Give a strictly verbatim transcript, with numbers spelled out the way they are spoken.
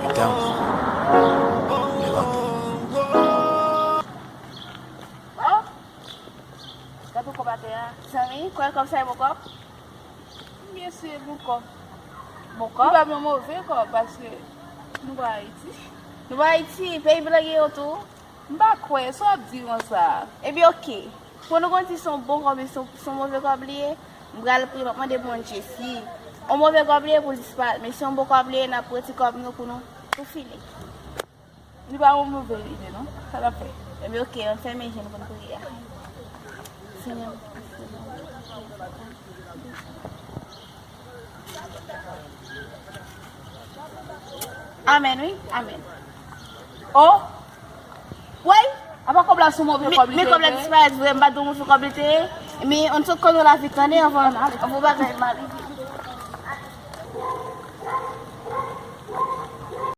Gade yon kòb atè a. Zanmi, kwè kòb sa e bon kòb? Byen si e bon kòb. Bon kòb? Li pa yon move kòb paske nou pa Ayiti. Nou pa Ayiti, peyi blan gen yo tou. M pa kwè, sa w ap di konsa? Ebyen, oke. Pou nou konn si se yon bon kòb, si se yon move kòb li ye, m pral priye, m ap mande Bondye si yon move kòb li ye pou l disparèt. Men si yon bon kòb li ye, n ap pran ti kòb nou pou nou tou fini. Li pa yon move ide, non. Sa l ap fè? Ebyen, oke, ann fèmen je n pou n priye a. Senyè, Amèn, wi. Amèn. O! Wey! Apa kòb la sou move kòb li te ye? Men kòb la disparèt vre, m pa t di w move kòb li te ye. Men, ann sot konnen lavi tande anvan, anvan bagay mal.